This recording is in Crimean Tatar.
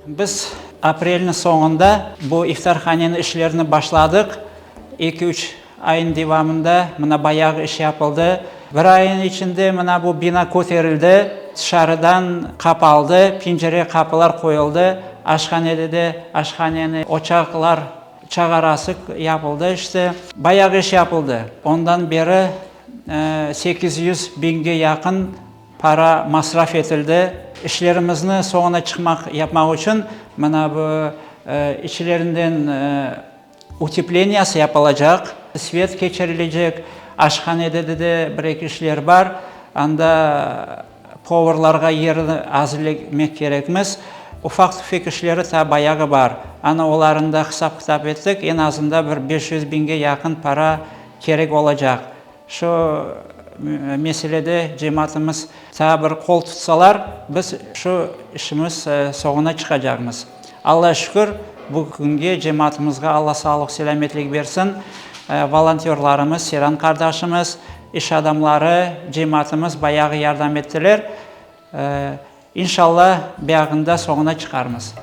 Biz aprelniñ soñunda bu iftarhaneniñ işlerini başladıq. Eki-üç ayın devamında mına bayağı iş yapıldı. Bir ayın içinde mına bu bina köterildi, tışarıdan qapaldı, pencere, qapılar qoyuldı, aşhanede de aşhaneni ocaqlar çağarası yapıldı, işte, bayağı iş yapıldı. Ondan beri 800 biñge yaqın para masraf etildi. İşlerimizni soñuna çıqmaq, yapmaq içün mına bu içlerinden Utepleniyası yapılacaq, svet keçirilecek, aşhanede de bir-eki işler bar, anda povarlarğa yerini azirlemek kerekmiz. Ufaq-tüfek işleri taa bayağı bar. Ana olarnı da hesap-kitap ettik, eñ azında bir 500 biñge yaqın para kerek olacaq. Şu meselede cemaatımız taa bir qol tutsalar, biz şu işimiz soñuna çıqacaqmız. Alla şükür, bu künge cemaatımızğa Alla sağlıq-selâmetlik bersin, volontörlarımız, Seyran qardaşımız, iş adamları, cemaatımız bayağı yardım ettiler. İnşalla, biyağında soñuna çıqarmız.